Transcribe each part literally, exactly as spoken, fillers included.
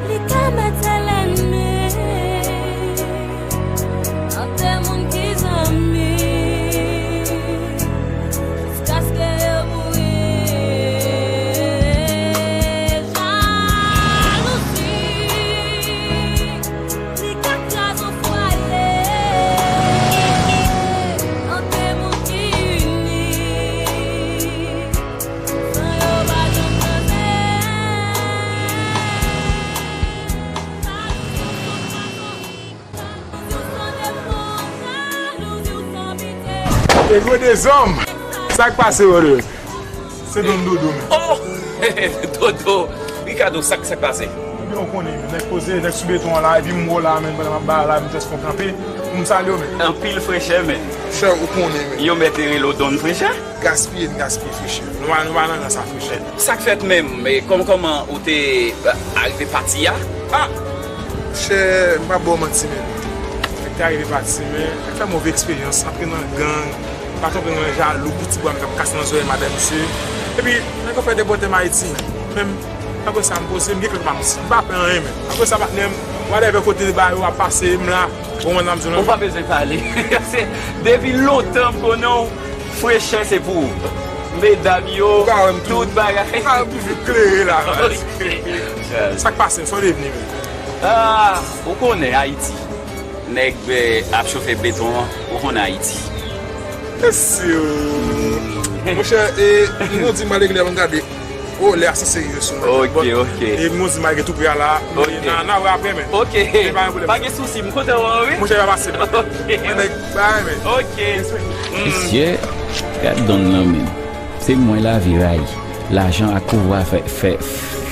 Li ka mete lènmi nan de moun ki zanmi, jiskaske yo mouri. Jalouzi, li ka kraze yon fwaye nan de moun ki ini. Ego de zòm. Sa k pase, Rodrigue? Se Don Dodo, men. Oh! Dodo! Ricardo, sa k, sa k pase? Ebyen, ou konnen, men, nèg poze, nèg sou beton an la, epi m wè w la, men, pandan m ap bay la, m jis fon kanpe pou m salye w, men. Anpil frechè, men. Chè, ou konnen, men. Yo mèt rele w Don Frechè? Gaspiye, n gaspiye frechè. Nou pa, nou pa nan rans a frechè. Sa k fèt menm? E kòman, kòman ou te, eh, arive pati a? Ah! Chè, m p ap ba w manti, men. Nèg te arive pati, men nèg fè move eksperyans, antre nan gang, pa tonbe nan jalou, kou ti bwa, men k ap kase nan zòrèy madanm misye. Epi, nèg yo fè depòte m Ayiti. Men, apre sa, m poze, m gen kèk manti. M pa pè anyen, men. Apre sa, patnè m, whatever kote ba yo ap pase, m la. Ou konprann sa m di w la? Ou pa bezwen pale. Se depi lontan m konnen w, frechè se pou ou. Medam yo, tout bagay. Ou ka wè m toujou klere la. Ok. Sa k pase, sa w devni menm? Ah, ou konnen Ayiti. Nèg, eh, ap chofe beton an, ou konn Ayiti. Mesye, monchè, e, nou di m al regle, m gade. Oh, lè a sanse rive sou mwen. Ok, ok. E nou di malgre tou pri a la, men na, na wè apre, men. Ok. Men pa gen pwoblèm. Pa gen sousi, m kontan wè w, wi. Monchè, pa pase, men. Ok. Men nèg, bay, men. Ok. Mesye, gad Don nan men. Se mwen lavi rayi. Lajan ak pouvwa fè, fè,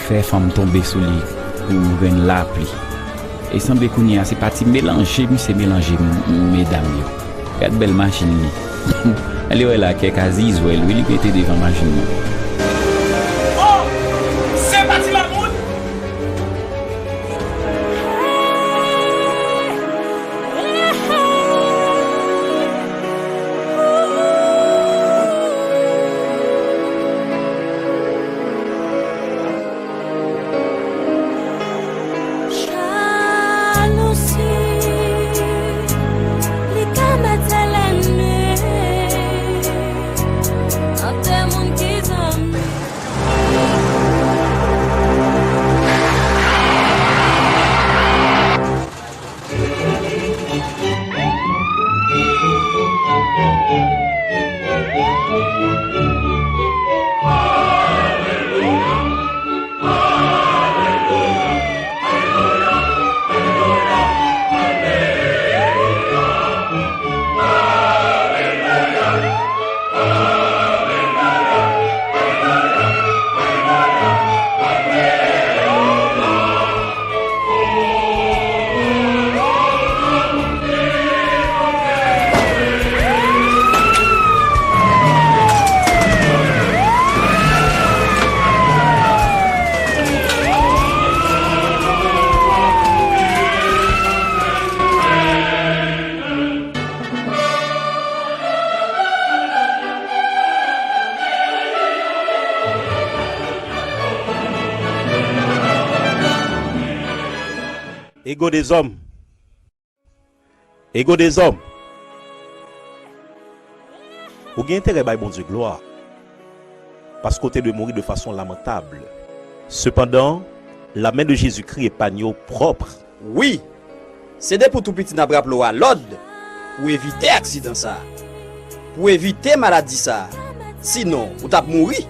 fè fanm tonbe sou li kou yon grenn lapli. E sanble kounye a se pati melanje misye melanje m-, medam yo. Gad bèl machin li. Ale wè la kèk azizwèl wi li mete devan machin nan. Oh! Se pati mamoun! Jalouzi, li ka mete lènmi nan de moun ki zanmi. Ego de zòm. Ego de zòm. Ou gen enterè bay Bondye glwa, paske w te dwe mouri de fason lamantab. Sepandan, la main de Jésus-Christ épargne w pwòp. Wi, se depi w tou piti n ap raple w a lòd pou w evite aksidan sa a, pou w evite maladi sa a, sinon ou t ap mouri.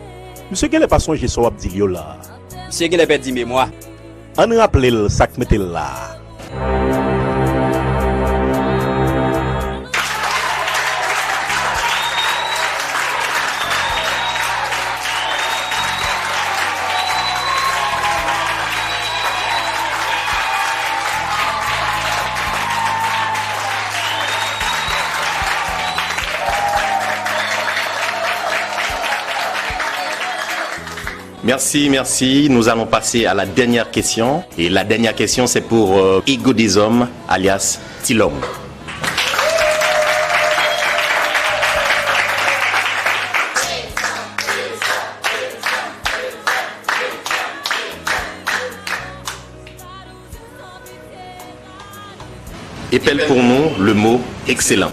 Misye genlè pa sonje sa w ap di l yo la. Misye genlè pèdi memwa. Ann raple l sa k mete l la a. Merci, merci. Nous allons passer à la dernière question. Et la dernière question, c'est pour, euh, Ego des Hommes, alias Ti Lòm. Épèle pour nous le mot excellent.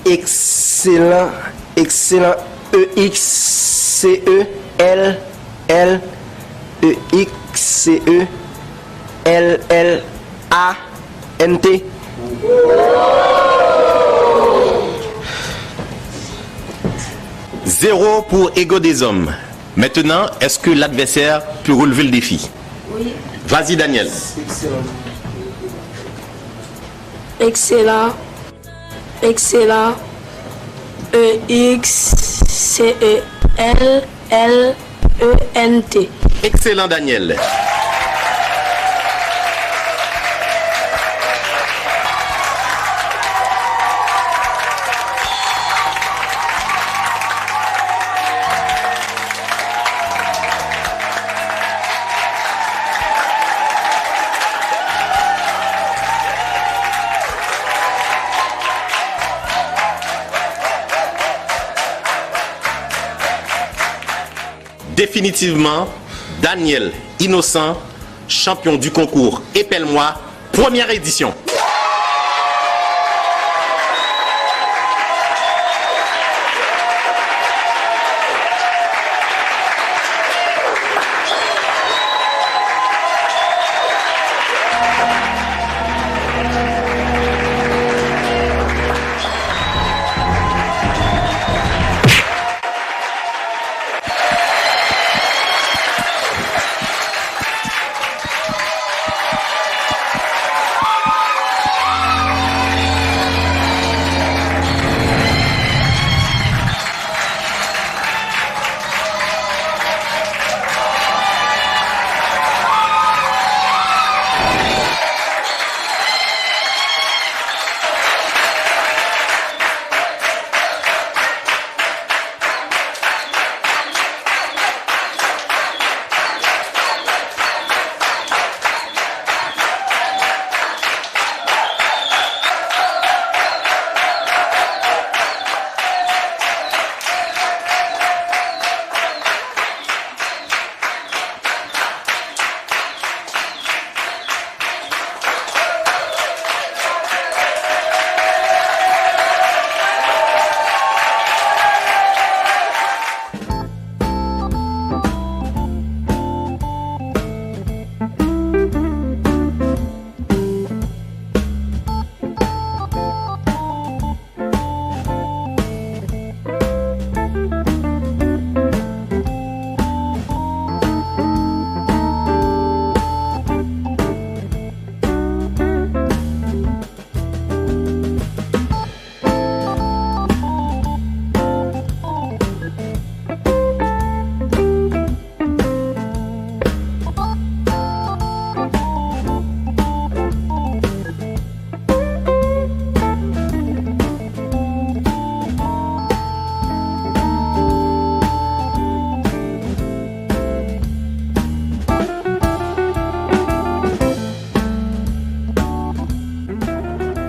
Ekselan, ekselan. E X C E L L, E X C E L L A N T. Zéro pour Ego des Hommes. Maintenant, est-ce que l'adversaire peut relever le défi? Oui. Vas-y, Daniel. Excellent. Excellent. E X C E L L E N T. Excellent, Daniel. Définitivement, Daniel Innocent, champion du concours Épèle-moi, première édition.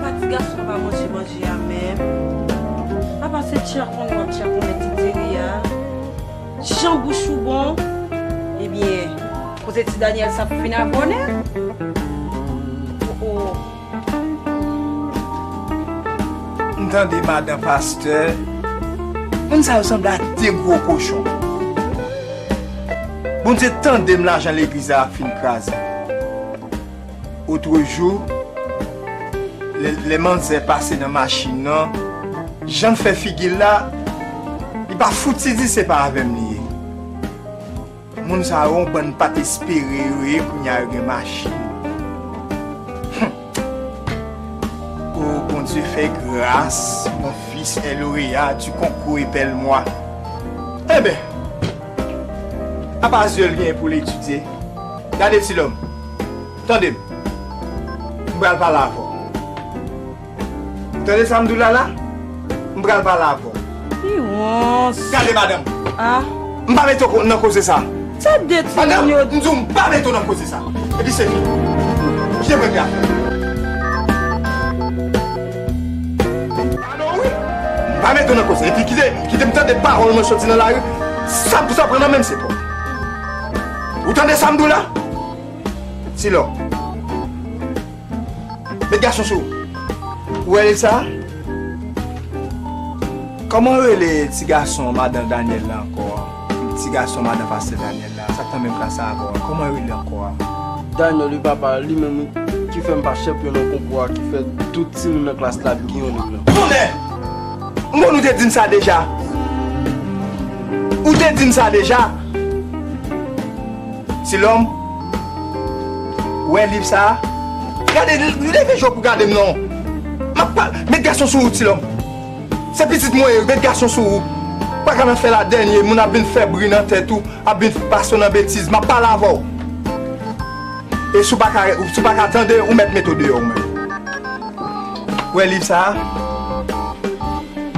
Pa di gason pa manje manje a menm. Apa se tchakonnen w ap tchakonnen ti teri a? Jan bouch ou bon. Ebyen, kote ti Daniel sa ap fin avè w nèt? O, o. M tande madan pastè, moun sa yo sanble a de gwo kochon. Bondye tande m, lajan legliz la ap fin kraze. Otrejou, lè, lè manzè pase nan machin nan, jan l fè figi l la, li pa fouti di se pa avè m li ye. Moun sa yo, yon bann pa t espere yo ye, kounye a yo gen machin. Hum. O Bondye, fè gras, mon fils est lauréat du concours Épèle-moi. Enben, apa zye l genyen pou l etidye? Gade, ti lòm, tande m. M pral pale avè w. Ou tande sa m di w la la? M pral pale avè w. Ki wons. Gade, madanm. Ah. M pa mete w nan koze sa. Sa de timoun yo. Madanm, m di w m pa mete w nan koze sa. Epi se fini. Kite m regle afè m. Padon wi. M pa mete w nan koze. Epi kite, kite m tande pawòl mwen soti nan lari. Sa, sa pran nan men m se pa w. Ou tande sa m di w la? Ti lòm. Met gason sou ou. Ou wè liv sa a? Kòman yo rele ti gason madan Daniel la ankò a? Ti gason madan pastè Daniel la, sa k nan menm klas la avè w a, kòman yo rele ankò a? Daniel, wi papa, li menm wi, ki fè m pa chanpyon nan konkou a, ki fè tout timoun nan klas la ap gen yon liv lan. Tonnè! M konn ou te di m sa deja. Ou te di m sa deja. Ti lòm, ou wè liv sa a? Gade, leve je w pou gade m non. M ap pa, met gason sou ou, ti lòm. Se pitit mwen ye, met gason sou ou. Pa ka nan fè la dènye, moun ap vin fè bri nan tèt ou, ap vin pase w nan betiz. M ap pale avè w. E si w pa ka, si w pa ka tande, ou mèt mete w deyò ou menm. Ou wè liv sa a?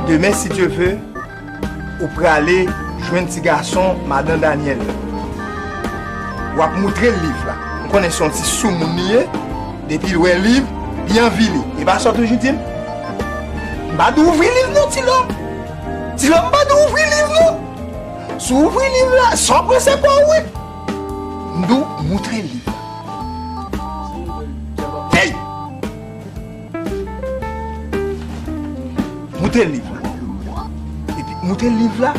Demen, si Dye ve, ou prale jwenn ti gason madan Daniel la. W ap moutre l liv la. M konnen se yon ti soumoun li ye. Depi l wè liv, li anvi li. E pa sa w toujou di m? M pa di w ouvri liv non, ti lòm. Ti lòm, m pa di w ouvri liv non. Si w ouvri liv la, sa w panse pa w wi. M di w moutre liv la. Hey! Moutre liv la. Epi moutre liv la.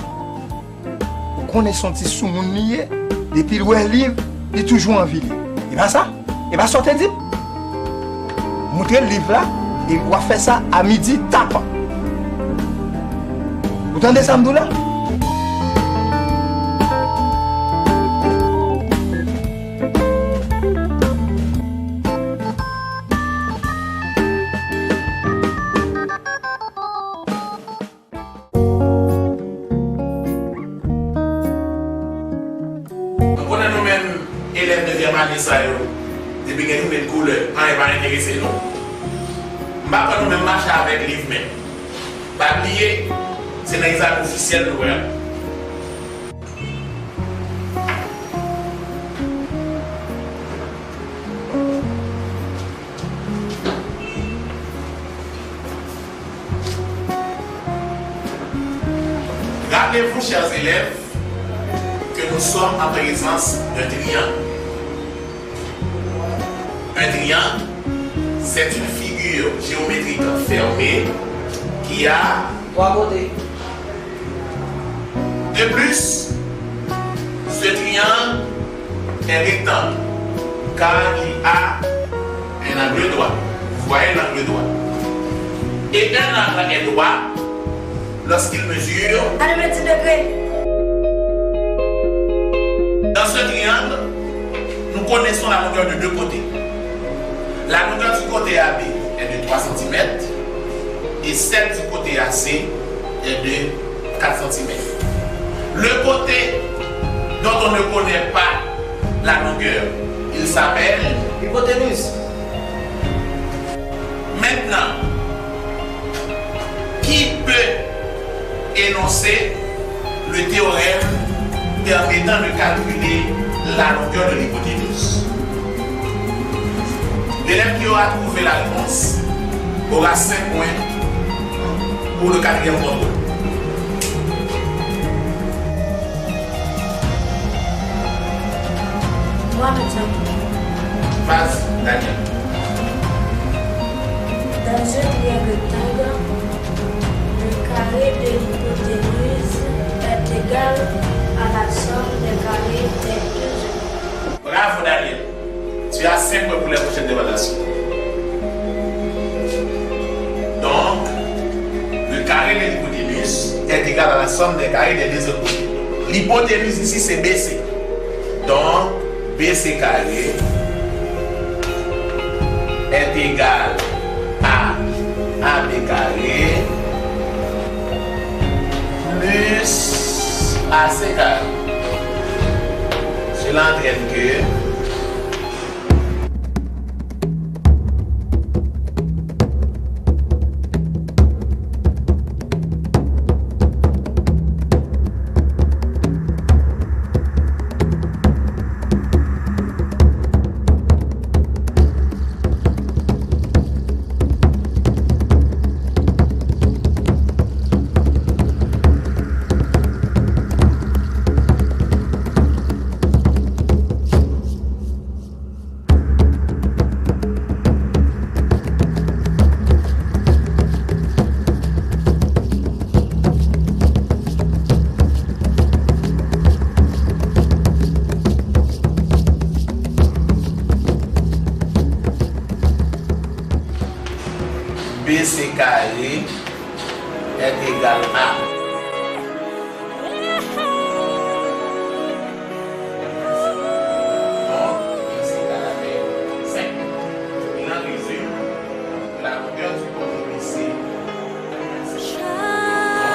Ou konnen se yon ti soumoun li ye. Depi l wè liv, li toujou anvi li. E pa sa? E pa sa w te di m? Moutre l liv la, e w ap fè sa a midi tapan. Ou tande sa m di w la? Nou konnen nou menm elèv dezyèm ane sa yo, depi gen nouvèl koulè, anyen pa enterese nou. M pa kwè nou menm mache avèk liv menm. Pa bliye, se nan egzamen ofisyèl nou pral. Rappelez-vous, chers élèves, que nous sommes en présence d'un triangle. Un triangle, c'est une figure géométrique fermée qui a trois côtés. De plus, ce triangle est rectangle car il a un angle droit. Vous voyez l'angle droit. Et un angle est droit lorsqu'il mesure quatre-vingt-dix degrés. Dans ce triangle, nous connaissons la longueur de deux côtés. La longueur du côté A B est de trois centimètres et celle du côté A C est de quatre centimètres. Le côté dont on ne connaît pas la longueur, il s'appelle l'hypoténuse. Maintenant, qui peut énoncer le théorème permettant de calculer la longueur de l'hypoténuse? L'élève qui aura trouvé la réponse aura cinq points pour le quatrième contrôle. Moi, maintenant. Vas-y, Daniel. Dans un triangle rectangle, le carré de l'hypoténuse est égal à la somme des carrés des deux angles. Bravo, Daniel. Tu as cinq points pour les prochaines évaluations. Donc, le carré de l'hypoténuse est égal à la somme des carrés des deux autres côtés. L'hypoténuse ici, c'est B C. Donc, B C carré est égal à A B carré plus A C carré. Cela entraîne que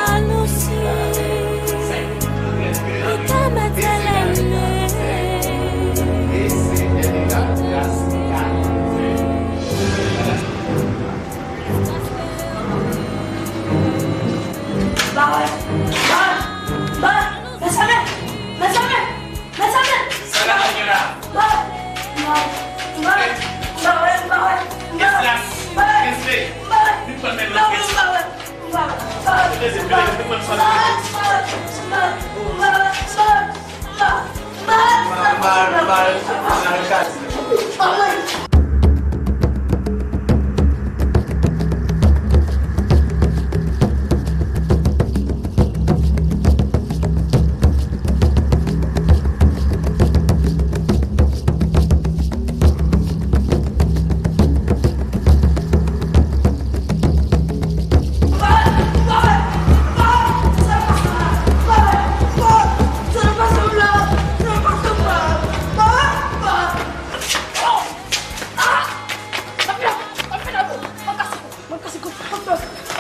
Jalouzi, li te mete lènmi. Ba wè, ba wè, ba wè, mezanmi, mezanmi, mezanmi. Sa la gen la? Ba wè, ba wè, ba wè, ba wè. Kès la? Kès la? Vin pran men nan kès la.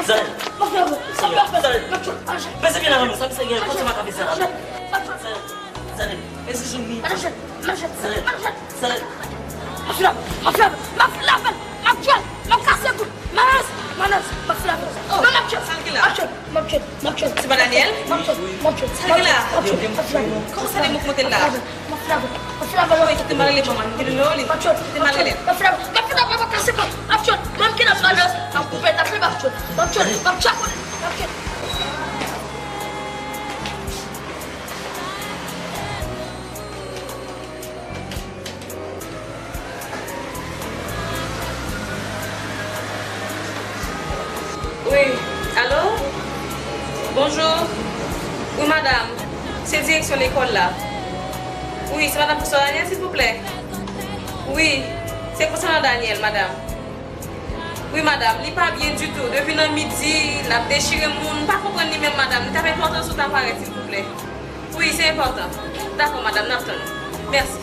Zanèt, Zanèt, mezanmi, la, sa misye gen, kote m ap fè sa la? Zanèt, Zanèt, mezanmi. Zanèt, Zanèt. M ap frape, m ap frape, m ap tchwèl, m ap kase kou. Manèz, manèz, m ap frape. Non, m ap tchwèl, m ap tchwèl, m ap tchwèl, m ap tchwèl. Se pa Daniel? M ap tchwèl, m ap tchwèl, m ap tchwèl, m ap frape. Kòman sa li moute la? M ap frape, m ap frape. Kite m ale, manman, kite m ale. M ap tchwèl, m ap frape, m ap frape, m ap kase kou. M ap tchwèl, m ap kidnape manèz, m ap koupe tèt li, m ap tchwèl, m ap tchwèl, m ap tchwèl, m ap tchwèl. Wi, alo? Bonjou. Wi, madanm. Se direksyon lekòl la. Wi, se madanm Pwofesè Daniel, silvouplè? Wi, se konsènan Daniel, madanm. Wi, madanm, li pa byen ditou. Depi nan midi, l ap dechire moun. M pa konprann li menm, madanm. Li t ap enpòtan si w ta parèt, silvouplè. Wi, se enpòtan. Dakò, madanm, n ap tann ou. Mèsi.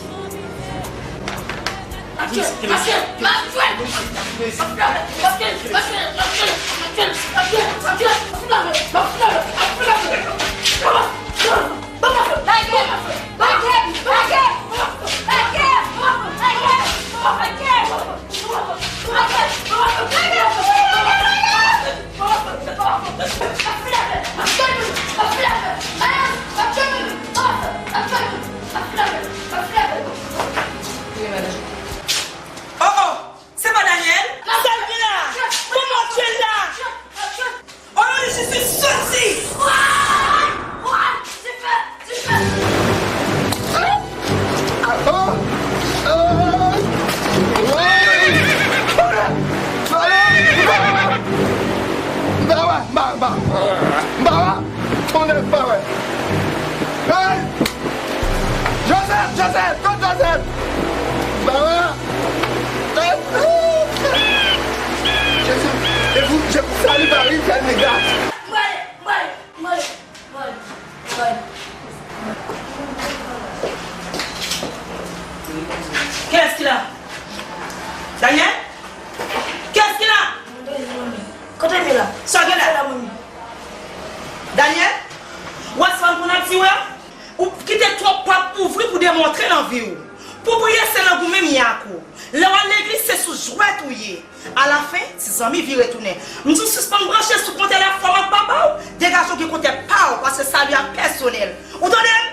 Oh, oh, se pa Daniel? Sa l gen la? Kòman w tchwe l la? Oh, je suis sorti! M pa wè, m pa, m pa, m pa wè. Tonnè, m pa wè. Hey! Joseph, Joseph, kot Joseph? M pa wè. Jezi, e pou, e pou sa li pa rive, nèg la. Mwen, mwen, mwen. Kiyès ki la? Daniel? Kiyès ki la? Kote m ye la? Sa w gen la? Daniel? W ap sanm pou n ap tiye w? Ou kite twòp pòt ouvri pou demontre nan vi w. Pou priye, se lang ou menm ye ak ou. Lè w al legliz, se sou jwèt ou ye. Alafen, ti zanmi vire tounen. M di w sispann branche sou kontè lafwa m ak papa w, degaje w gen kontè pa w, paske sali a pèsonèl. Ou tande m?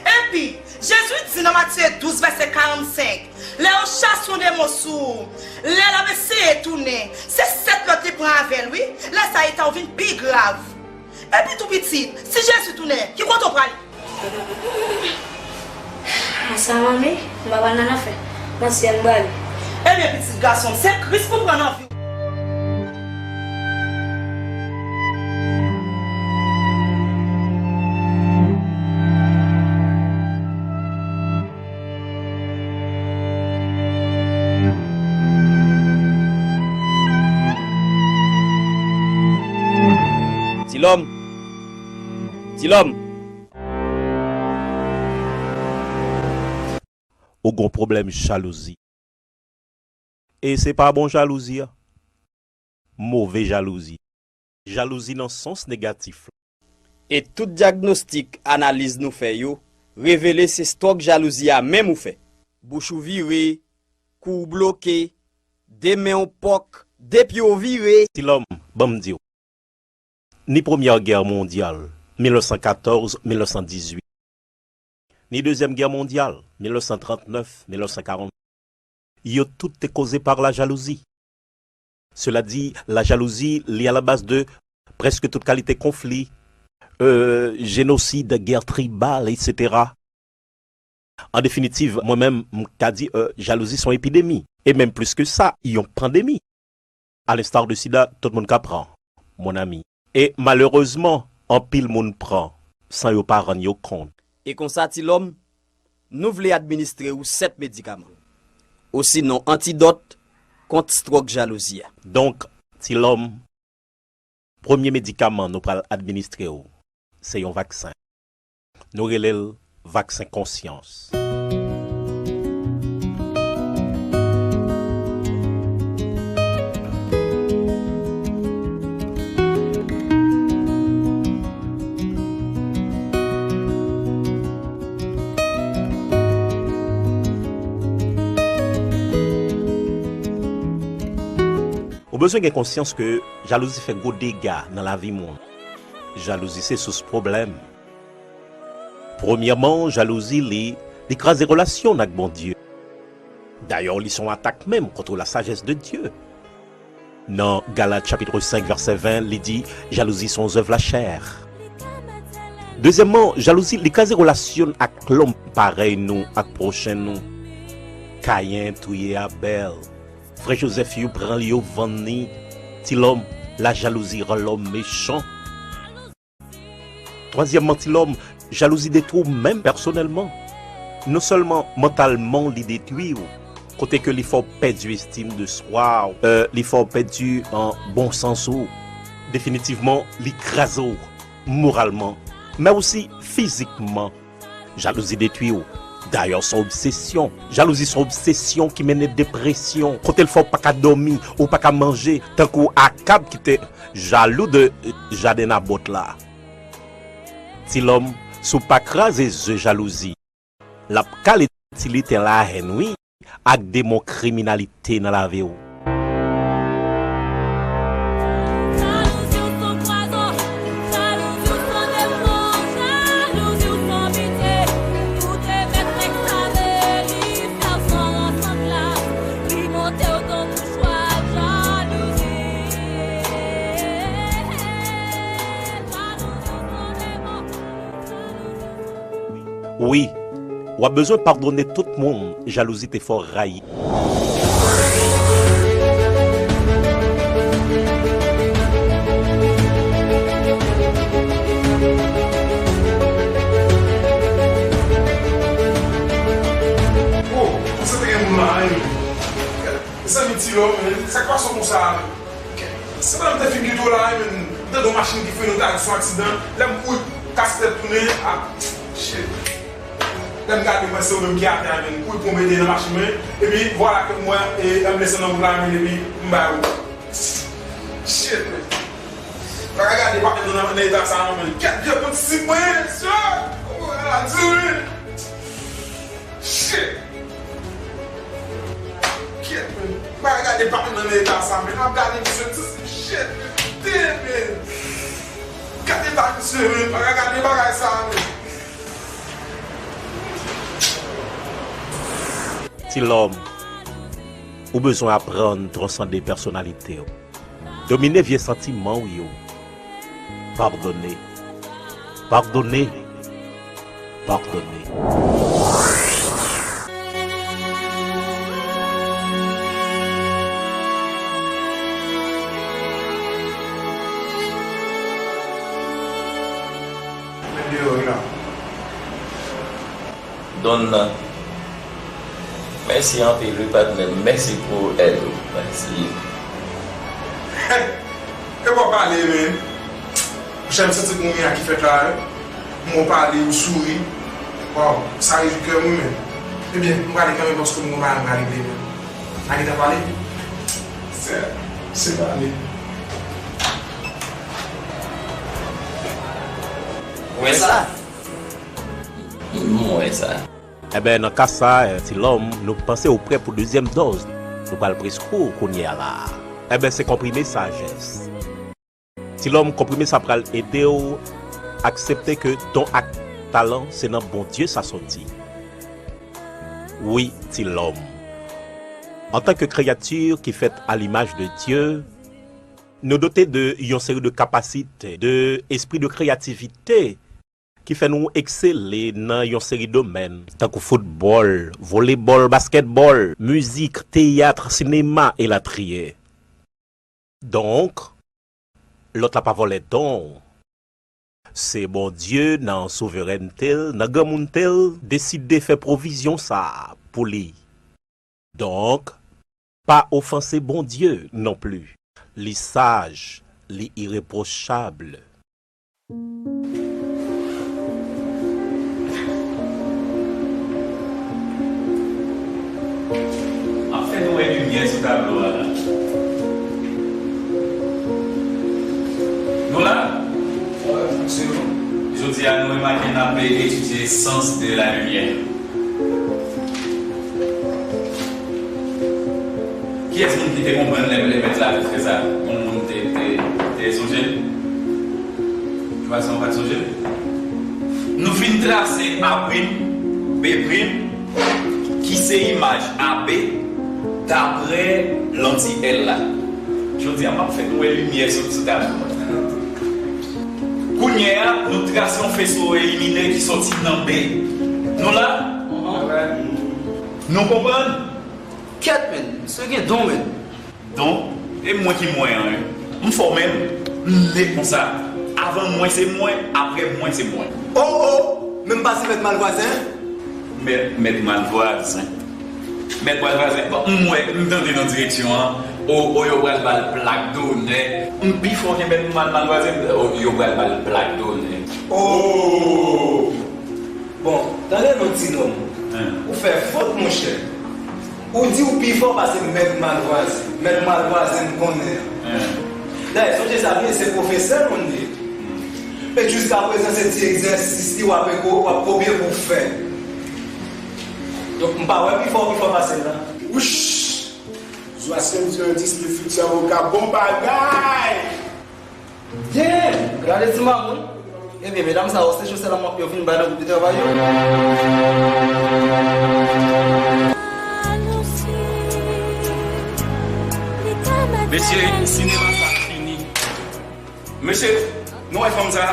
Epi, Jezi di nan Matye douz, vèsè karannsenk, lè yo chase yon demon sou ou, lè l ap eseye tounen, se sèt lòt li pran avè l, wi. Lè sa eta w vin pi grav. Epi tou pitit, si Jezi tounen, ki kote w prale? Ansanm avè m, m pa pral nan lanfè. Nan syèl m prale. Ebyen, pitit gason m, se Kris pou pran nan vi w. Ti lòm, Ti lòm. Ou gon pwoblèm jalouzi. E se pa bon jalouzi a. Move jalouzi. Jalouzi nan sans negatif la. E tout dyagnostik, analiz nou fè yo revele se stwòk jalouzi a menm ou fè. Bouch ou vire, kou w bloke, de men w pòk, de pye w vire. Ti lòm, ban m di w. Ni Premyè Gè Mondyal, mil nèf san katòz, mil nèf san dizuit, ni Dezyèm Gè Mondyal, mil nèf san trannèf, mil nèf san karant, yo tout te koze pa la jalouzi. Cela dit, la jalouzi li a la baz de prèske tout kalite konfli, euh, jenosid, gè tribal, et cetera. An definitiv, mwen menm, m ka di, euh, jalouzi se yon epidemi. E menm plis ke sa, yon pandemi. À l'instar de sida, tout moun ka pran, mon ami. E malerezman, anpil moun pran san yo pa rann yo kont. E konsa, ti lòm, nou vle administre ou sèt medikaman, osinon antidòt kont stwòk jalouzi a. Donk, ti lòm, premye medikaman nou pral administre w, se yon vaksen. Nou rele l vaksen konsyans. Ou bezwen gen konsyans ke jalouzi fè gwo dega nan lavi moun. Jalouzi se sous pwoblèm. Premyèman, jalouzi li, li kraze relasyon n ak Bondye. Dayè, li se yon atak menm kont la sajès de Dye. Nan Galat chapit senk vèsè ven, li di, jalouzi se yon zèv lachè. Dezyèmman, jalouzi, li kraze relasyon n ak lòm parèy nou, ak pwochen nou. Kayen touye Abèl. Frè Jozèf yo pran li, yo vann li. Ti lòm, la jalouzi rann lòm mechan. Twazyèmman, ti lòm, jalouzi detwi w menm pèsonèlman. Non sèlman mantalman li detwi w, kote ke li fè w pèdi estim de swa w, euh, li fè w pèdi, euh, bon sans ou. Definitivman, li kraze w moralman, men osi fizikman. Jalouzi detwi w. Dayè, se yon obsesyon. Jalouzi se yon obsesyon ki mennen depresyon, kote l fè w pa ka dòmi, ou pa ka manje, tankou Akab ki te jalou de, euh, jaden Nabòt la. Ti lòm, si w pa kraze ze jalouzi, l ap kale ti liten lahèn, wi, ak demon kriminalite nan lavi w. Wi, w ap bezwen padone tout moun jalouzi te fè w rayi. Oh, konsantre gen moun la, wi. Mezanmi, ti lòm, men, sa k pase w konsa, men? Se pa m te fin kite w la, men, m tande yon machin ki frennen, w ta di se yon aksidan. Lè m kouri, kase tèt tounen, ah, shit. Lè m gade, m wè se ou menm ki atè a, men, m kouri pran mete nan machin mwen, epi vwala ke m wè, e, anbilans nan wout la, men, epi m bay wout. Shit, men. Pa ka gade patnè m nan, nan eta sa, non, men. Kèt vye kout sik mwen ye, mesye! Kòman bagay la di, wi? Shit! Kyèt, men. Pa gade pa nan eta sa, men. Ap gade misye, ti shit, men. Damn, men. Gade eta misye, men. Pa gade bagay sa, men. Ti lòm, ou bezwen aprann transande pèsonalite w. Domine vye santiman w yo. Padone. Padone. Padone. Met deyò wi la. Don nan. Mèsi anpil wi patnè m. Mèsi pou èd ou. Mèsi. E w ap pale, men. Monchè, m santi gon ryen ki fèt la, wi. M wè w pale, ou souri. Waw, sa rejwi kè m wi, men. Ebyen, m prale kanmenm paske m gon bagay m prale regle, men. N a gentan pale? Sè, se pale. Ou wè sa? M wè sa. Enben, nan ka sa, eh, Ti Lòm, nou panse ou prè pou dezyèm dòz. Nou pral preskri w kounye a la. Enben, se konprime sajès. Ti Lòm, konprime sa pral ede w aksepte ke don ak talan se nan Bondye sa soti. Wi, Ti Lòm. Antanke kreyati ki fèt a limaj de Dye, nou dote de yon seri de kapasite, de espri de kreyativite ki fè nou eksele nan yon seri domèn, tankou foutbòl, volebòl, baskètbòl, mizik, teyat, sinema, elatriye. Donk, lòt la pa vòlè don w. Se Bondye, nan souverènte l, nan granmounte l, deside fè pwovizyon sa a pou li. Donk, pa ofanse Bondye nonpli. Li saj, li irepwochab. M ap fè nou wè limyè sou tablo a la. Nou la? Wi, se nou. Jodi a, nou remake n ap etidye sens de la limyè. Kiyès moun ki te konprann lè, lè mèt la te fè sa? Yon moun te, te, te sonje l? Jwason pa t sonje l? Nou fin trase A prim, B prim, ki se imaj A B, dapre lanti L la. Jodi a, m ap fè nou wè limyè sou ti tablo a. Kounye a, nou trase yon feso elimine ki soti nan B. Nou la? Nou konprann? Kèt, men, misye gen don, men. Don? E mwen ki mwen an, wi. M fò menm, m ne konsa. Avan mwen se mwen, apre mwen se mwen. O, o! Menm pa se mèt Malvwazen? Mèt, mèt Malvwazen. Mèt Malvwazen. Bon, m wè, m tande nan direksyon an. O, o, yo pral ba l plak donè. M pi fò ke mèt Mal-, Malvwazen, o, yo pral ba l plak donè. O! Bon, tande non, Ti Lòm. Hen. Ou fè fot, monchè. Ou di ou pi fò pase mèt Malvwazen. Mèt Malvwazen m konnen an. Hen. Dayè, sonje sa byen, se pwofesè l konn ye. E jiskaprezan, se ti egzèsis li w ap eko-, w ap kopye pou w fè. Donk, m pa wè pi fò, pi fò pase l la. Wouch! Joachim Durandis, le futur avocat, bon bagay! Damn! Gade ti mamoun. Ebyen, medam sa yo, se José Lamothe yo vin bay nan gwoup de travay yo. Mesye, sinema sa fini. Mesye, nou wè fanm sa,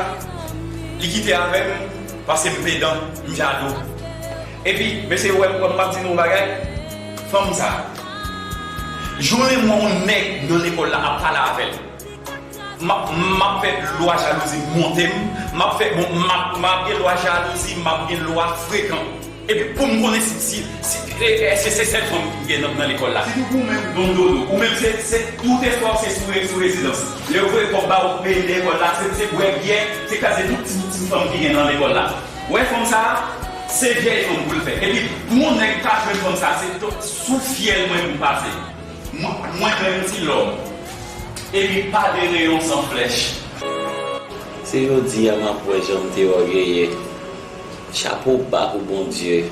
li kite avè m, paske m pedan, m jalou. Epi, mesye, wè, wè, m ap di nou yon bagay, fanm sa, jounen m wè yon nèg nan lekòl la ap pale avè l. M ap, m ap fè lwa jalouzi monte m. M ap fè, bon, m ap, m ap gen lwa jalouzi, m ap gen lwa frekan. Epi pou m konnen si, si, si, e, èske se sèl fanm ki gen nan, nan lekòl la. Si ou menm, Don Dodo, ou menm se, se, tout espwa w se sou, sou rezidans. Lè yo voye kòb ba ou pou peye lekòl la, se, se bwè byè, se kraze tout ti, ti fanm ki gen nan lekòl la. Ou wè fanm sa a, se vyèj fanm pou l fè. Epi pou yon nèg ka jwenn fanm sa a, se to-, sou fyèl mwen pou m pase. Mwen, mwen menm Ti Lòm. Epi pa de reyon san flèch. Se jodi a m ap wè jan m te ògeye. Chapo ba pou Bondye.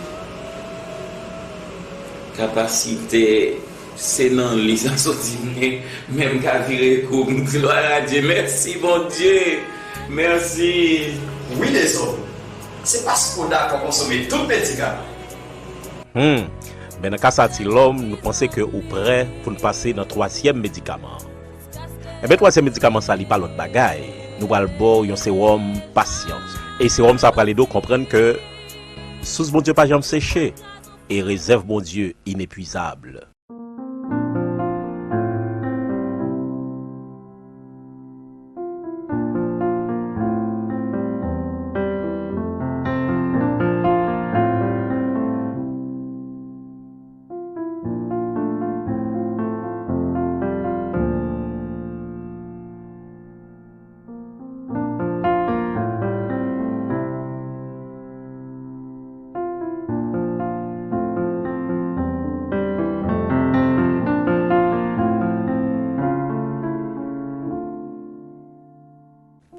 Kapasite, se nan li sa soti, men, men m ka vire kou m. Glwa a Dye. Mèsi, Bondye. Mèsi. Wi, Dezòm. Se paske w dakò konsome tout medikaman. Hmm. Men nan ka sa, Ti Lòm, nou panse ke ou prè pou n pase nan twazyèm medikaman an. Enben, twazyèm medikaman sa, li pa lòt bagay. Nou pral ba w yon sewòm pasyans. E sewòm sa pral ede w konprann ke sous Bondye pa janm seche e rezèv Bondye inepwizab.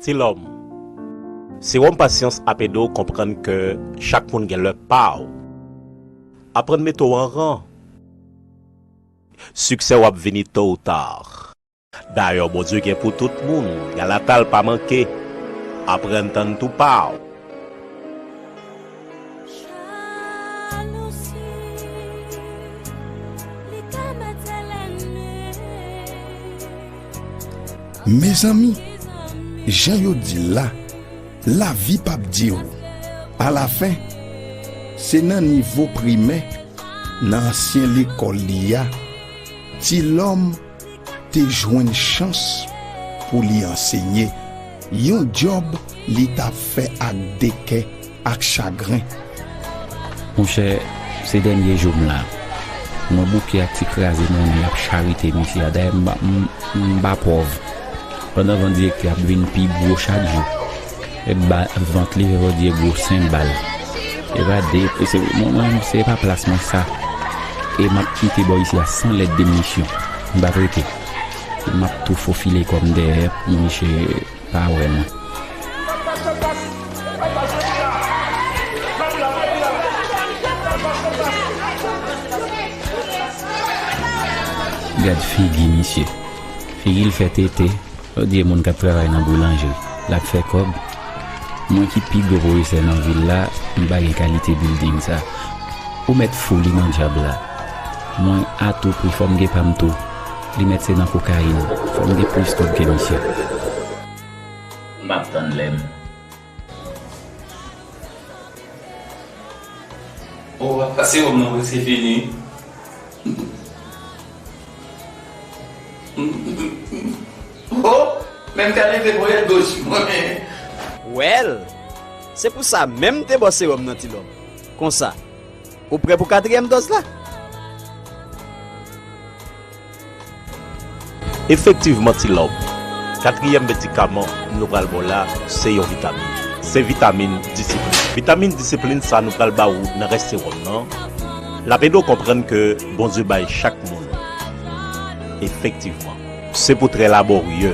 Tilòm, sewòm pasyans ap ede w konprann ke chak moun gen lè pa w. Aprann mete w an ran. Siksè w ap vini to ou ta. Dayè, Bondye gen pou tout moun, galata l pa manke. Aprann tann tou pa w. Mezanmi, jan yo di l la, lavi p ap di w. Alafen, se nan nivo primè, nan ansyen lekòl li a, Tilòm te jwenn chans pou li ansenye, yon djòb li t ap fè ak de kè, ak chagren. Monchè, se dènye jou m la. Mwen bouke ak ti kraze monnen y ap charite misye a. Dayè, m pa, m, m pa pòv. Pandan van direktè ap vin pi gwo chak jou, e ba vant li, vè Bondye gwo senbal. E pa de, e se, mwen, mwen, se pa plas mwen sa. E m ap kite bò isi a san lèt de misyon. M p ap rete. M ap tou fofile kò m dèyè pou misye pa wè mwen. Gad figi misye. Figi l fè tete. Yo di e moun k ap travay nan boulanjri, l ap fè kòb. Mwen ki pi gwo pwofesè nan vil la, m pa gen kalite bilding sa. Ou mèt fou li nan djab la. Mwen, a tou pri, fò m gen pa m tou. Li mèt se nan kokayin. Fò m gen plis kòb ke misye. M ap tann lè m. O, papa, sewòm nan prèske fini. O, men m ka leve ponyèt goch mwen. Well, se pou sa menm m te ba w sewòm nan, Tilòm. Konsa, ou prè pou katriyèm dòz la? Efektivman, Tilòm, katriyèm medikaman nou pral ba w la, se yon vitamin. Se vitamin disiplin. Vitamin disiplin sa nou pral ba ou nan rès sewòm nan, l ap ede w konprann ke Bondye bay chak moun. Efektivman. Se pou trè labòrye,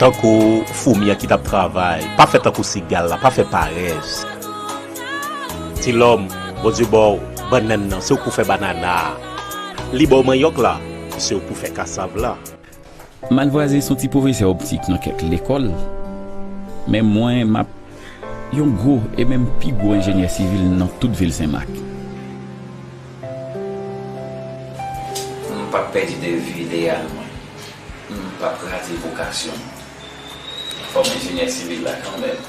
tankou foumi an ki t ap travay, pa fè tankou sigal la, pa fè parès. Tilòm, Bondye ba w bannann nan, se ou k pou fè banana a. Li ba w manyòk la, se ou k pou fè kasav la. Malvwaze se yon ti pwofesè optik nan kèk lekòl, men mwen, m ap yon gwo e menm pi gwo enjenyè sivil nan tout vil Senmak. M p ap pèdi de vi ideyal mwen. M p ap rate vokasyon m. Kòm enjenyè sivil la kanmenm.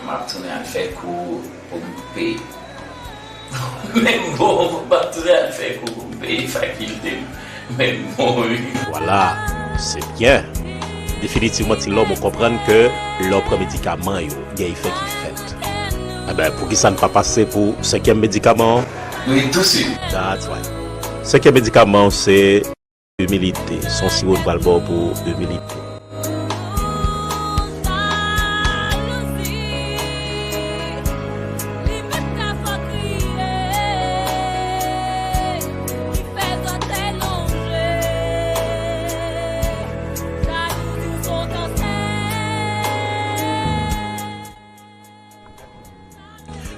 M ap tounen al fè kou pou m peye. Men bon, m ap tounen al fè kou pou m peye fakilte m. Men bon, wi. Vwala, se byen. Definitivman, Tilòm, ou konprann ke lè w pran medikaman yo, gen efè ki fèt. Enben, poukisa n pa pase pou senkyèm medikaman an? Wi, touswit. That's right. Senkyèm medikaman an, se Imilite, se yon siwo nou pral ba w pou imilite.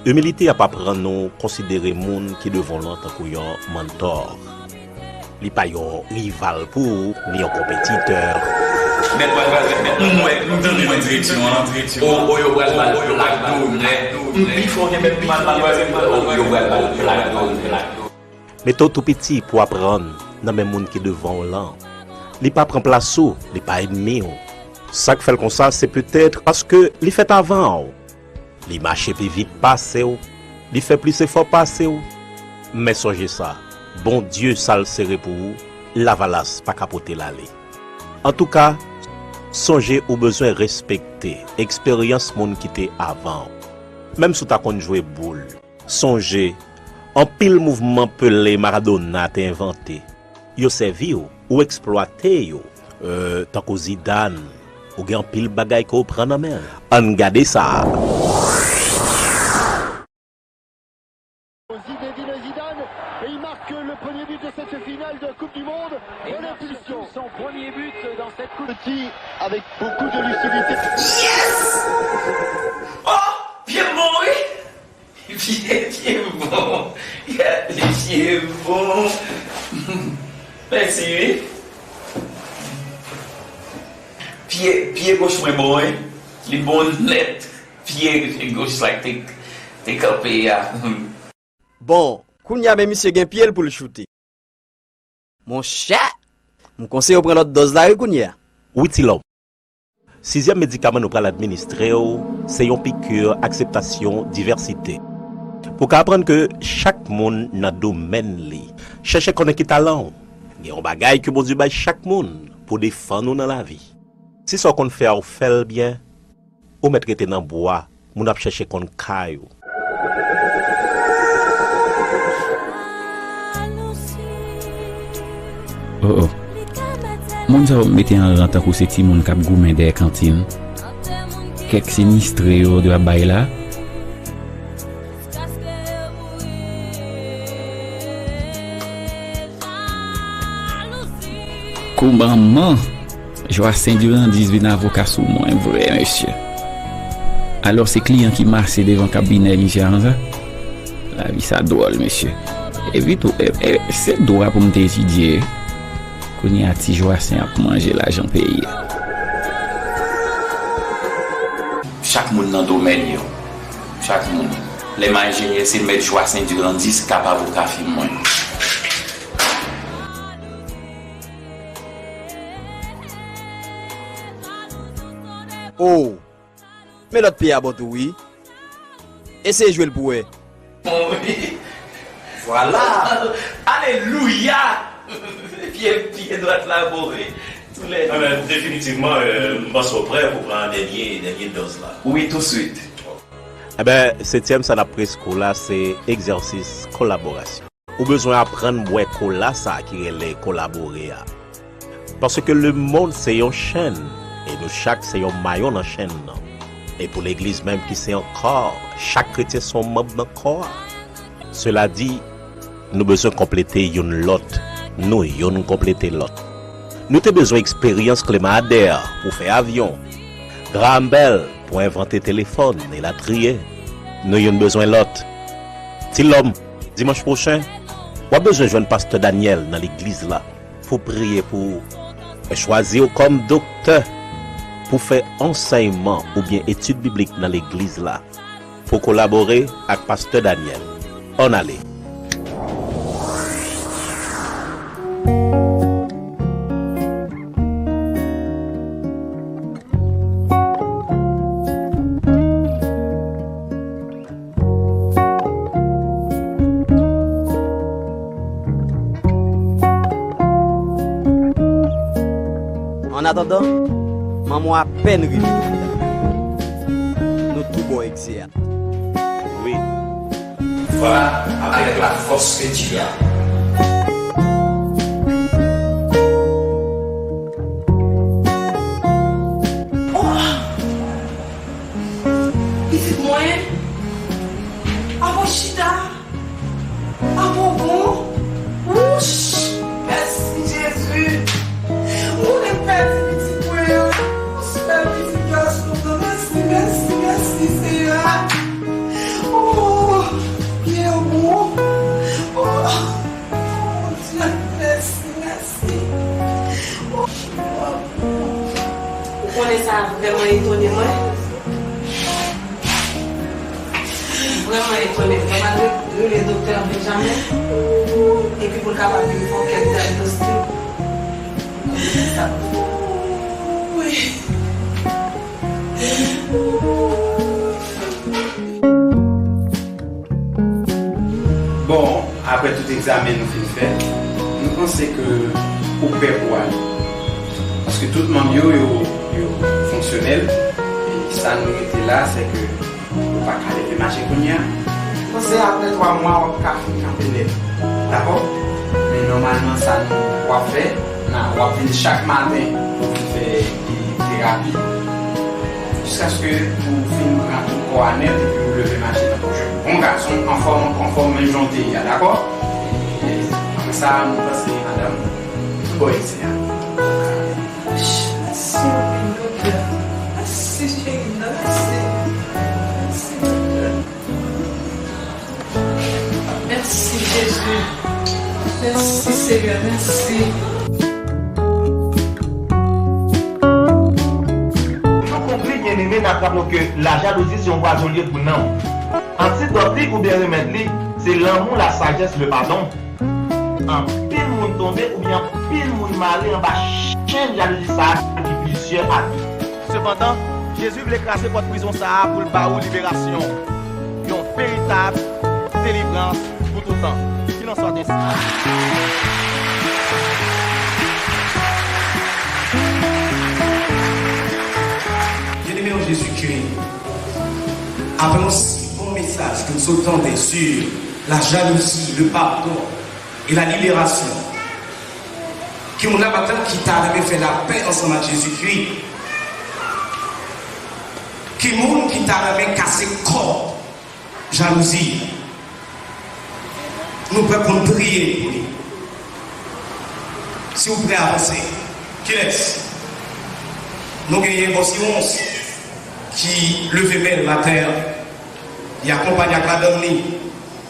Imilite ap aprann nou konsidere moun ki devan w lan tankou yon mentor. Li pa yon rival pou ou, ni yon konpetitè. Mèt pral pral mèt, mèt, m wè, m tande mwen direksyon an. O, o, yo pral ba l plak do nèt. M pi fò gen mèt pral pral mèt, o, yo pral ba l plak do nèt. Mete w tou piti pou w aprann nan men moun ki devan w lan. Li pa pran plas ou, li pa ènmi w. Sa k fè l konsa, se petèt paske li fèt avan w. Li mache pi vit pase w, li fè plis efò pase w. Men sonje sa, Bondye sa l sere pou ou, lavalas pa ka pote l ale. Antouka, sonje ou bezwen respekte eksperyans moun ki te avan w. Menm si w ta konn jwe boul, Sonje, anpil mouvman Pele, Maradona te envante, yo sèvi w, ou eksplwate yo. Euh, tankou Zidane, ou gen anpil bagay ke w pran nan men l. Ann gade sa a. Zinedine Zidane, et il marque le premier but de cette finale de Coupe du Monde. Et il marque surtout son premier but dans cette Petit avec beaucoup de lucidité. Yes! Oh, pye m bon, wi. Pye, pye m bon. Yeah, pye m bon. Mèsi, wi. Pye, pye goch mwen bon, wi. Li bon nèt. Pye goch la te, te kanpe a. Bon, kounye a men misye gen pye l pou l choute. Monchè! M konseye w pran lòt dòz la wi kounye a. Wi, ti lòm. Sizyèm medikaman nou pral administre w, se yon piki akseptasyon divèsite. Pou w ka aprann ke chak moun nan domèn li. Chèche konnen ki talan w. Gen yon bagay ke Bondye bay chak moun pou defann ou nan lavi. Si sa w konn fè a, w fè l byen, ou mèt rete nan bwa, moun ap chèche konn kay ou. Oh, oh. Moun sa yo mete an ran tankou se timoun k ap goumen dèyè kantin. Kèk sinistre yo dwe ap bay la. Kou manman Joassaint Durandis vin avoka sou mwen vre, mesye. Alò, se kliyan ki mase devan kabinè misye a konsa? Lavi sa dwòl, mesye. Epi tou, e, e, se dwa pou m te etidye. Kounye a, ti Joassaint ap manje lajan peyi a. Chak moun nan domèn yo. Chak moun. Lè m a enjenyè, se mèt Joassaint Durandis k ap avoka fim mwen. Oh! Men lòt pye a bon tou wi. Eseye jwe l pou wè. Bon, wi. Vwala. Alelouya! Pye, pye dwat la bon, wi. Tou lè de. Anben, definitivman, euh, m panse w prè pou pran dènye, dènye dòz la. Wi, touswit. Enben, setyèm sa n ap preske w la, se egzèsis kolaborasyon. Ou bezwen aprann bwè kola sa a ki rele kolabore a. Paske lemonn se yon chenn, e nou chak se yon mayon nan chenn nan. E pou legliz menm ki se yon kò, chak kretyen se yon manm nan kò a. Sela di, nou bezwen konplete youn lòt, nou youn konplete lòt. Nou te bezwen eksperyans Clément Ader pou fè avyon, Graham Bell pou envante telefòn, elatriye. Nou youn bezwen lòt. Ti lòm, dimanch pwochen, w ap bezwen jwenn pastè Daniel nan legliz la pou priye pou ou. Mwen chwazi w kòm doktè pou fè ansèyman oubyen etid biblik nan legliz la. Pou kolabore ak pastè Daniel. Ann ale. An atandan, manman w apèn rive. Nou tou bò egzè a. Wi. Voilà, avec la force que tu as. Oh! Pitit mwen, avan chita, avan bon. Wouch! Mèsi, Jezi. Mwen pèdi pitit mwen an. Sèl pitit gason mwen. Mèsi, mèsi, mèsi, Seyè. Oh, pye w bon. Oh, Bondye, mèsi, mèsi. Oh, ou konnen sa vrèman etone mwen. Vrèman etone. Mwen malgre rele doktè an Benjamin, epi pou l kapab vin fè yon kèk dyagnostik. Wi. Bon, apre tout egzamen nou fin fè, nou panse ke ou prè pou ale. Paske tout manm yo, yo, yo fonksyonèl, e sa nou rete la, se ke ou pa ka leve mache kounye a. Panse apre twa mwa, w ap ka fin kanpe nèt. Dakò? Men nòmalman, sa nou w ap fè, na, w ap vin chak maten pou vin fè, e, terapi. Jiskaske ou fin pran tout kò a nèt epi ou leve mache tankou yon bon gason, anfòm, anfòm menm jan w te ye a, dakò? E, apre sa, nou panse, madanm, tout bò egzè a. Mèsi, Jezi. Mèsi, Senyè, mèsi. Pou nou konkli, byeneme, n ap raple w ke lajalouzi se yon pwazon l ye pou nanm. Antidòt li oubyen remèd li, se lanmou, la sajès, le padon. Anpil moun tonbe oubyen anpil moun mare anba chenn jalouzi sa a ki plizyè ane. Sepandan, Jezi vle kraze pòt prizon sa a pou l ba ou liberasyon, yon veritab delivrans pou toutan. Qu'il en soit ainsi. Byeneme an Jezikri, apre yon si bon mesaj ke m sot tande sur la jalousie, le pardon et la libération, ki moun la maten ki ta renmen fè lapè ansanm ak Jezikri? Ki moun ki ta renmen kase kòd jalouzi? Nou prè pou n priye pou li. Si w prè, avanse. Kilès? Nou genyen Bòs Iwons ki leve men l maten an. Li akonpanye ak madanm li.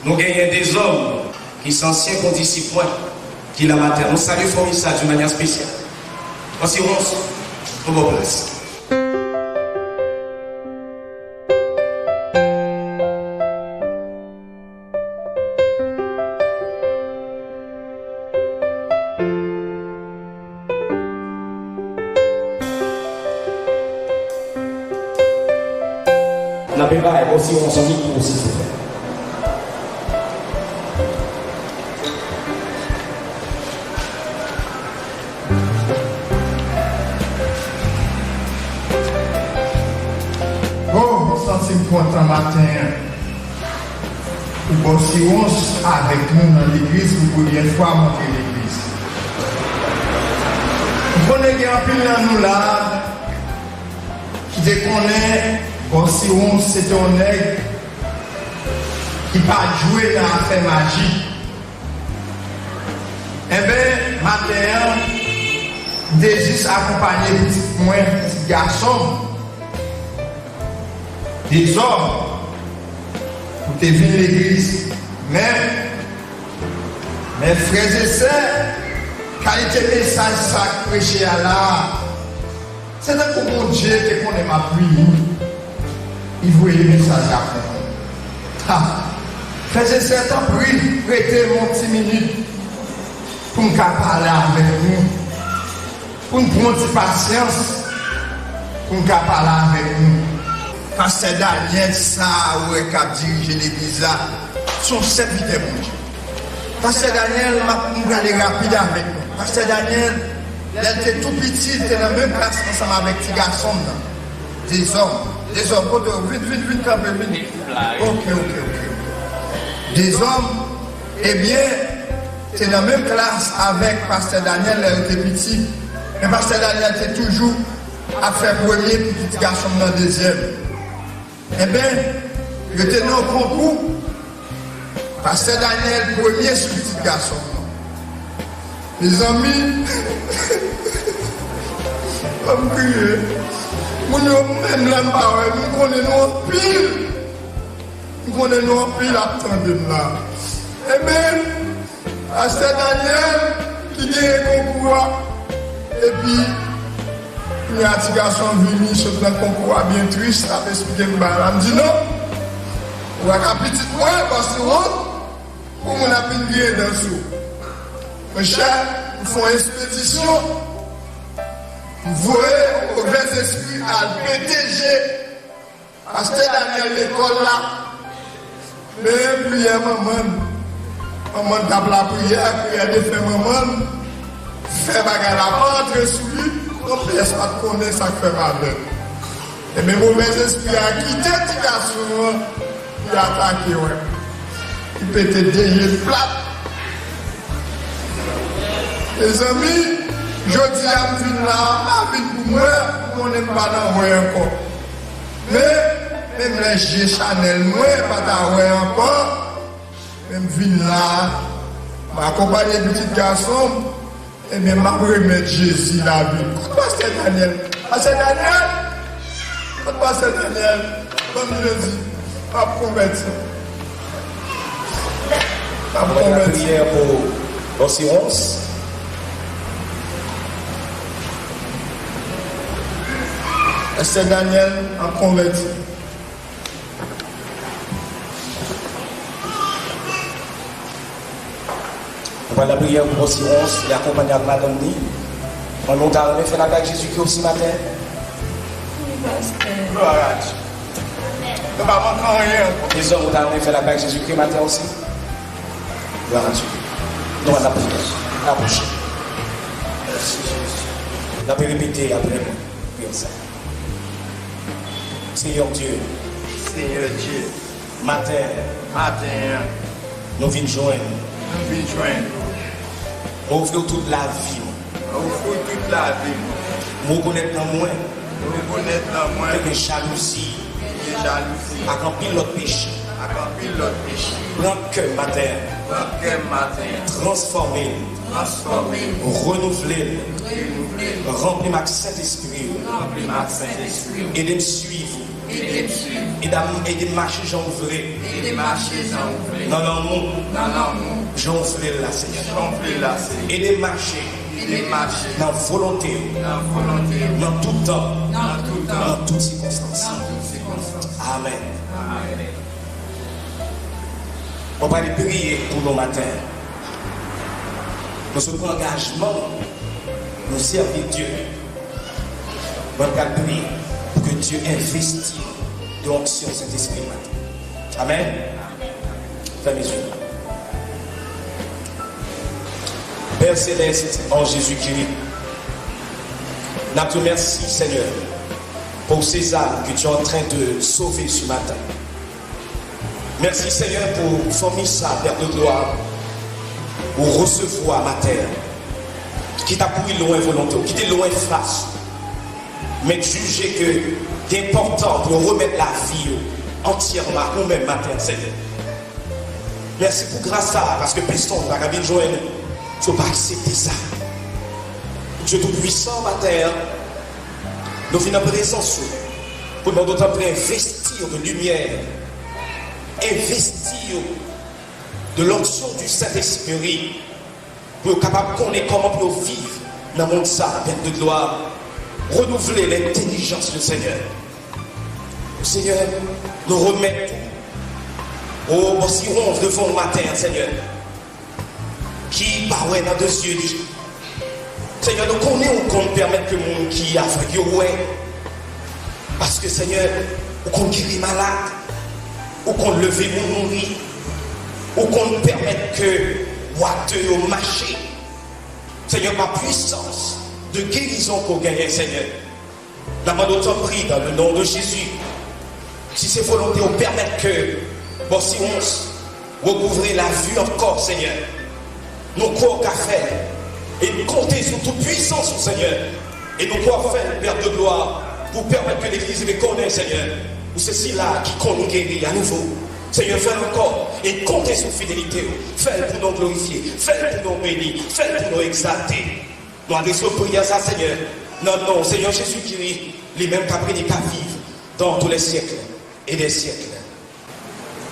Nou genyen Dezòm ki se ansyen kondisip mwen ki la maten an. Nou salye fanmi sa a de manyè espesyal. Bòs Iwons, nou ba w plas. N ape bay Bòs Iwons yon mikwo, silvouplè. Oh, m santi m kontan maten an. Pou Bòs Iwons avèk nou nan legliz pou premyè fwa m antre legliz. M konnen gen anpil nan nou la ki te konnen Bòs Iwons se te yon nèg ki pa t jwe nan afè maji. Enben, maten an, m te jis akonpanye pitit mwen, pitit gason m, Dezòm, pou te vin legliz. Men, men frè e sè, kalite mesaj sa k preche a la a, se tankou Bondye te konnen m ap vini, li voye mesaj la pou mwen. Ha! Frè e sè, tanpri, prete m yon ti minit pou m ka pale avèk nou. Pou n pran ti pasyans, pou n ka pale avèk nou. Pastè Daniel, sa a ou wè k ap dirije legliz la, se yon sèvitè Bondye. Pastè Daniel, m ap, m prale rapid avèk nou. Pastè Daniel, lè l te tou piti, l te nan menm klas ansanm avèk ti gason m nan. Dezòm, Dezòm, kote w? Vin, vin, vin kanpe, vin. Ok, ok, ok, ok. Dezòm, ebyen, te nan menm klas avèk pastè Daniel lè yo te piti. Men pastè Daniel te toujou ap fè premye pou pitit gason m nan dezyèm. Enben, yo te nan yon konkou. Pastè Daniel premye sou pitit gason m nan. Mezanmi, fò m kriye. Moun yo, menm lè m pa wè, m konnen nou anpil. M konnen nou anpil ap tande m la. Enben, pastè Daniel ki genyen konkou a, epi kounye a ti gason vini sot nan konkou a byen tris, l ap esplike m bagay la. M di non, ou pa ka pitit mwen, paske wont pou moun ap vin griyen dan sou ou. Monchè, m fè yon espedisyon, m voye yon movèzespri al pete je pastè Daniel lekòl la. Men priyè manman l. Manman l t ap lapriyè, priyè defen manman l fè bagay la pa antre sou li, non, pyès pa t konnen sa k fè m avè l. Enben, movèzespri a kite ti gason an, li atake, wè. Li pete de je l plat. Mezanmi, jodi a m vin la, m pa vin pou m wè, m konnen m pa nan wè ankò. Men, menm lè je chanèl mwen pa ta wè ankò, men m vin la, m akonpanye pitit gason m, ebyen, m ap remèt Jezi lavi m. Kot pastè Daniel? Pastè Daniel, kot pastè Daniel? Ban m Jezi, m ap konvèti. M ap konvèti. Priyè pou Bòsirons. Pastè Daniel, m ap konvèti. Nou pral lapriyè pou Bòsirons, li akonpanye ak madanm li. Manman, ou ta renmen fè lakay Jezikri osi maten? Wi, pastè. Glwa a Dye. Nou pa manke anyen ankò. Mezanmi, ou ta renmen fè lakay Jezikri maten osi? Glwa a Dye. Nou pral lapriyè. Apwoche. Mèsi, Jezi. N ap repete apre mwen. Priyè sa. Senyè Dye. Senyè Dye. Maten an. Maten an. Nou vin jwenn. Nou vin jwenn. Mwen ofri w tout lavi m. Mwen ofri w tout lavi m. Mwen rekonèt nan mwen. Mwen rekonèt nan mwen. Ke gen jalouzi. Ke gen jalouzi. Ak anpil lòt peche. Ak anpil lòt peche. Pran kè m maten an. Pran kè m maten an. Transfòme l. Transfòme l. Renouvle l. Renouvle l. Ranpli m ak Sentespri w. Ranpli m ak Sentespri w. Ede m swiv ou. Ede m swiv. Ede m, ede m mache jan w vle. Ede m mache jan w vle. Nan lanmou. Nan lanmou. Jan w vle l la, Senyè. Jan w vle l la, Senyè. Ede m mache. Ede m mache. Nan volonte w. Nan volonte w. Nan tout tan. Nan tout tan. Nan tout sikonstans. Nan tout sikonstans. Amèn. Amèn. Mwen pral priye pou nou maten. Nou sot pran angajman nou sèvi Dye. Mwen pral priye pou ke Dye envesti nou de onksyon Sentespri maten. Amèn. Fèmen zye nou. Père Céleste, en Jésus-Christ, n ap di w mèsi, Senyè, pour ces âmes que tu es en train de sauver ce matin. Mèsi, Senyè, pou fanmi sa, Père de gloire, ou resevwa maten an, ki t ap kouri lwen volonte w, ki te lwen fas ou, men jije ke te enpòtan pou yo remèt lavi yo antyèman ak ou menm maten an, Senyè. Mèsi pou gras sa a, paske pèsonn pa ka vin jwenn ou si w pa aksepte sa. Dye Toupwisan, maten an, nou vin nan prezans ou pou n mande w tanpri envesti yo de limyè, envesti yo de l'onction du Saint-Esprit, pou yo kapab konnen kòman pou yo viv nan mond sa, Père de gloire. Renouvle lentèlijans yo, Senyè. Senyè, nou remèt ou, o Bòsirons, devan w maten an, Senyè, ki pa wè nan de zye li. Senyè, nou konnen ou konn pèmèt ke moun ki avèg yo wè. Paske, Senyè, ou konn geri malad, ou konn leve moun mouri, ou konn pèmèt ke bwate yo mache. Senyè, pa pwisans de gerizon ke w genyen, Senyè. N ap mande w tanpri, dans le nom de Jésus, si se volonte w, pèmèt ke Bòsirons rekouvre lavi ankò, Senyè. Nou kwè w ka fè l. E n konte sou tout pwisans ou, Senyè. E nou kwè w ap fè l, Père de gloire, pou pèmèt ke legliz li konnen, Senyè, ou se sila ki konn geri anouvo. Senyè, fè l ankò. E n konte sou fidelite w. Fè l pou non w glorifye. Fè l pou non w beni. Fè l pou non w egzalte. Nou adrese w priyè sa, Senyè, nan non Senyè Jezikri, li menm k ap règne, k ap viv dans tous les siècles et des siècles.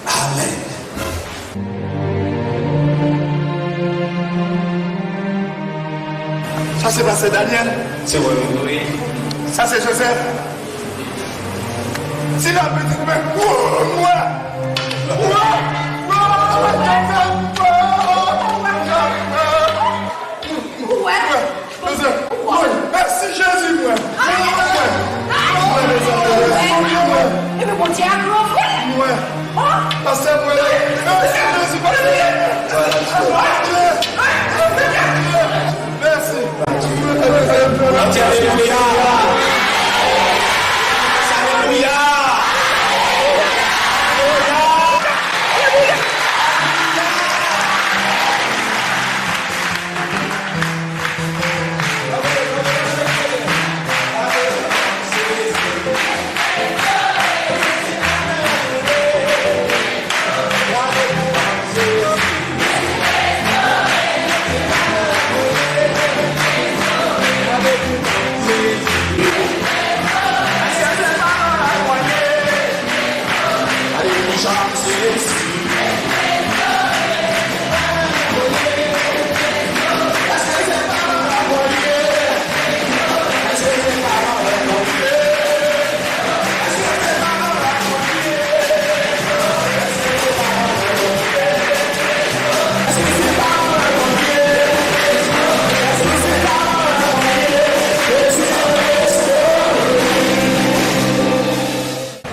Amèn. Sa se pastè Daniel. Se mwen menm, wi. Sa se Joseph. Si la pitit mwen, mwen, mwen, mwen, mwen, Ou wè? Mèsi Jezi, mwen. Mwen, mwen, mwen. Epi Bondye a gran vre. Mwen. Pastè, mwen. Mèsi Jezi, pastè. Mèsi. Alelouya. Alelouya.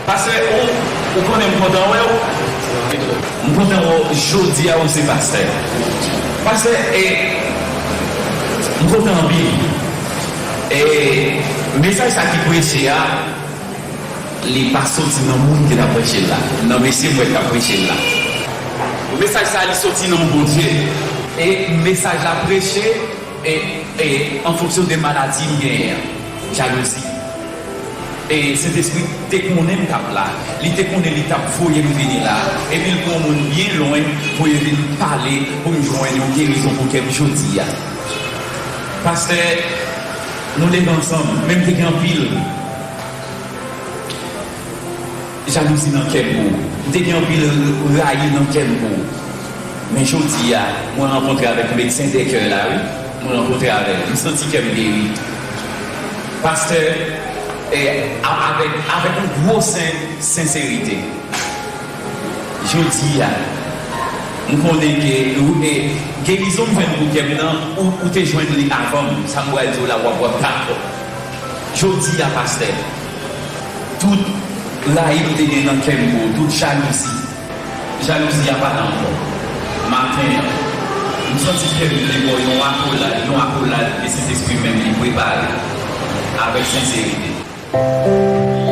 Pastè, ou, ou konnen m kontan wè w. M kontan wè w jodi a, ou se pastè. Pastè, e, m kontan anpil. E, mesaj sa ki preche a, li pa soti nan moun ki t ap preche l la, nan mesye m wè k ap preche l la. Mesaj sa, li soti nan Bondye. E mesaj la preche, e, e, an fonksyon de maladi m genyen an, jalouzi. E Sentespri te konnen m t ap la. Li te konnen li t ap voye m vini la. Epi l pran moun byen lwen pou yo vin pale, pou m jwenn yon gerizon pou kè m jodi a. Pastè, nou leve ansanm, men m te gen anpil jalouzi nan kè m pou ou. M te gen anpil rayi nan kè m pou ou. Men jodi a, mwen rankontre avèk medsen de kè la, wi. Mwen rankontre avè l. M santi kè m geri. Pastè, e, a- avèk, avèk yon gwo sen- senserite. Jodi a, m konnen ke ou, e, gerizon m jwenn pou kè m nan, ou, ou te jwenn li avan m. Sa m pral di w la, w ap, w ap dakò. Jodi a, pastè, tout rayi m te gen nan kè m pou ou, tout jalouzi, jalouzi a pa la ankò. Maten an, m santi kè m vle ba w yon akolad, yon akolad ke Sentespri menm li prepare avèk senserite.